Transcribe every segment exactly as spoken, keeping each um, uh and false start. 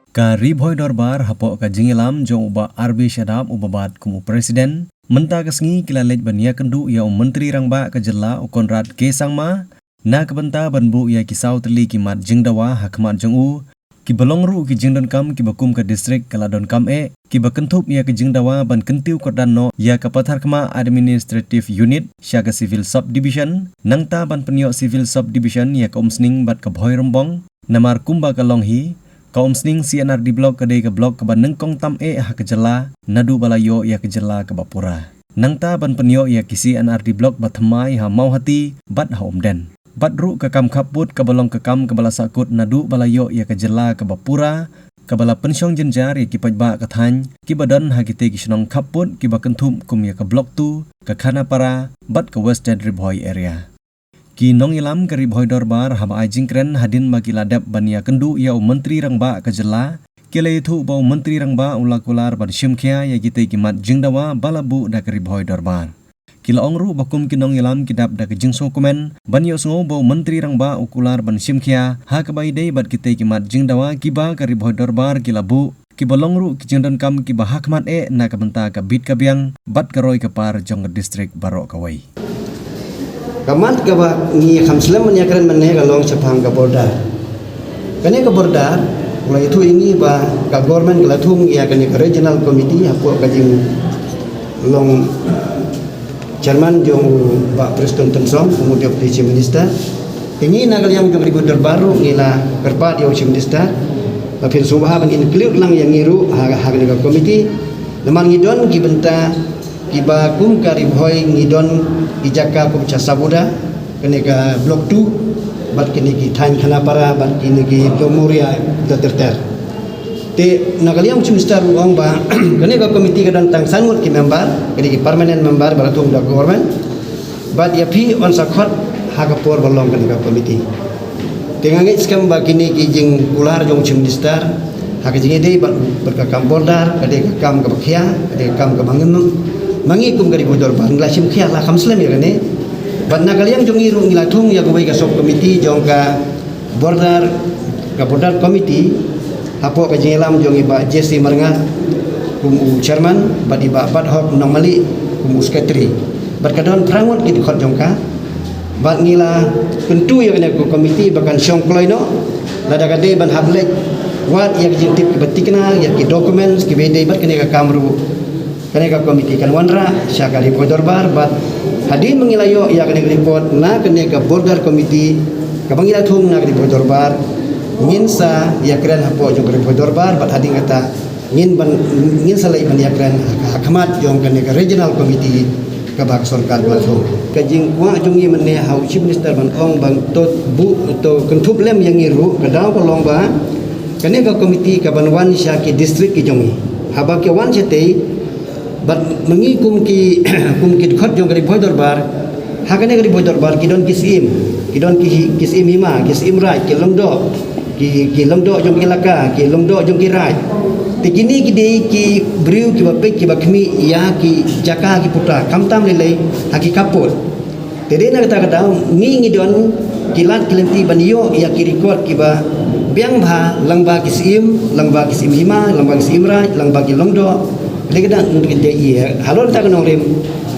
Ka Ri Bhoi Dorbar hapoh ka jingïalam jong u Bah R B Shadap uba bat kum u President, mynta ka sngi ki la leit ban ïakynduh ïa u Myntri Rangbah ka jylla u Conrad K Sangma na ka bynta ban buh ïa ki saw tylli ki mat jingdawa ha khmat jong u, kiba long ruh ki jingdonkam kiba kum ka district ka la donkam eh, kiba kynthup ïa ka jingdawa ban kyntiew kyrdan noh ïa ka Patharkhmah Administrative Unit sha ka Civil Subdivision, nangta ban pynïoh Civil Subdivision ïa ka Umsning bad ka Bhoirymbong. Namar kumba ka long hi, ka Umsning C&RD Block ka dei ka block kaba nyngkong tam eh ha ka jylla, naduh ba la ïoh ïa ka jylla kaba pura. Nangta ban pynïoh ïa ki C&RD Block ba thymmai ha Mawhati bad ha Umden. Bad ruh ka kam khappud kaba long ka kam kaba la sahkut naduh ba la ïoh ïa ka jylla kaba pura, kaba la pynshong jynjar ïa ki paidbah ka thaiñ kiba don ha kitei ki shnong khappud kiba kynthup kum ïa ka Block two, ka Khanapara bad ka Western Ri Bhoi Area. Ki nongïalam ka Ri Bhoi Dorbar haba ai jingkren hadien ba ki la dep ban ïakynduh ïa u Myntri Rangbah ka jylla, ki la ïathuh ba u Myntri Rangbah u la kular ban shim khia ïa kitei ki mat jingdawa ba la buh da ka Ri Bhoi Dorbar. Ki la ong ruh ba kum ki nongïalam ki dap da ka jingsngewkmen ban ïohsngew ba u Myntri Rangbah u kular ban shim khia ha kaba ïadei bad kitei ki mat jingdawa kiba ka Ri Bhoi Dorbar ki la buh, kiba long ruh ki jingdonkam kiba ha khmat eh na ka bynta ka bit ka biang bad ka roi ka par jong ka district baroh kawei. Ka mat kaba ngi kham slem ban ïakren mynne ka long shaphang ka border. Kane ka border, u la ïathuh ïa ngi ba ka government ka la thung ïa kane ka regional committee hapoh ka jinglong chairman jong u Bah Prestone Tynsong kum u Deputy Chief Minister. Te ngi na ka liang jong ka Ri Bhoi Dorbar ruh ngi la kyrpad ïa u Chief Minister ba phin sngewbha ban include lang ïa ngi ruh ha, ha kane ka committee. Namar ngi don ki bynta kiba kum ka Ri Bhoi ngi don ki jaka kum cha Sabuda, kane ka Block two, bad kine ki thaiñ Khanapara, bad kine ki Domoria da ter ter. Te na ka liang u Chief Minister u ong ba kane ka committee ka don tang san ngut ki member, kine ki permanent member ba la thung da government. Bad ïa phi yn sa khot ha ka por ba long kane ka committee. Te nga ngeit skhem ba kine ki jingkular jong u Chief Minister ha ka jingïadei bad, bad ka kam border, ka dei ka kam kaba khia, ka dei ka kam kaba ngim, ma ngi kum ka Ri Bhoi Dorbar ngi la shim khia la kham slem ïa kane. Bad na ka liang jong ngi ruh ngi la thung ïa kawei ka sub committee jong ka border, ka border committee, hapoh ka jingïalam jong i Bah J C Marngat kum u chairman, bad i Bah Bathok Nongmali kum u secretary. Bad ka don phra ngut ki dkhot jong ka. Bad ngi la kyntu ïa kane ka committee ba kan shong kloi noh, lada ka dei ban hap leit wad ïa ki jingtip kiba thikna, ïa ki documents kiba dei bad kane ka kam ruh. Kane ka committee kan wanrah sha ka Ri Bhoi Dorbar bad hadien ba ngi la ïoh ïa kane ka report na kane ka border committee kaba ngi la thung na ka Ri Bhoi Dorbar, ngin sa ïakren hapoh jong ka Ri Bhoi Dorbar bad hadien kata ngin ban, ngin sa leit ban ïakren ha khmat jong kane ka regional committee kaba ka sorkar ka la thung. Ka jingkwah jong ngi mynne ha u Chief Minister ban ong ban to buh to kynthup lem ïa ngi ruh, ka daw ka long ba kane ka committee ka ban wan sha ki district ki jong ngi. Haba ki wan shatei, bad ma ngi kum ki, kum ki dkhot jong ka Ri Bhoi Dorbar, ha kane ka Ri Bhoi Dorbar ki don ki syiem, ki don ki, ki syiem hima, ki syiem raij, ki lyngdoh, ki, ki lyngdoh jong ki laka, ki lyngdoh jong ki raij. Te kine ki dei ki briew kiba peit kiba khmih ïa ki jaka ki puta, khamtam lei lei ha ki khappud. Te dei na kata ka daw ngi, ngi don ki lad ki lynti ban ïoh ïa ki record kiba biang bha, lyngba ki syiem, lyngba ki syiem hima, lyngba ki syiem raij, lyngba ki lyngdoh. Te dei ka daw ngi, te ïa halor kata ka nongrim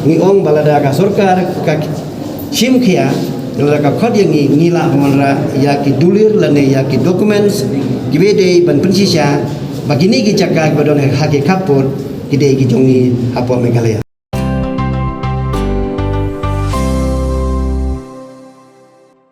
ngi ong ba lada ka sorkar ka shim khia, lada ka khot ïa ngi, ngi lah ban wanrah ïa ki dulir lane ïa ki documents kiba dei ban pynshisha ba kine ki jaka kiba don ha ki khappud ki dei ki jong ngi hapoh Meghalaya.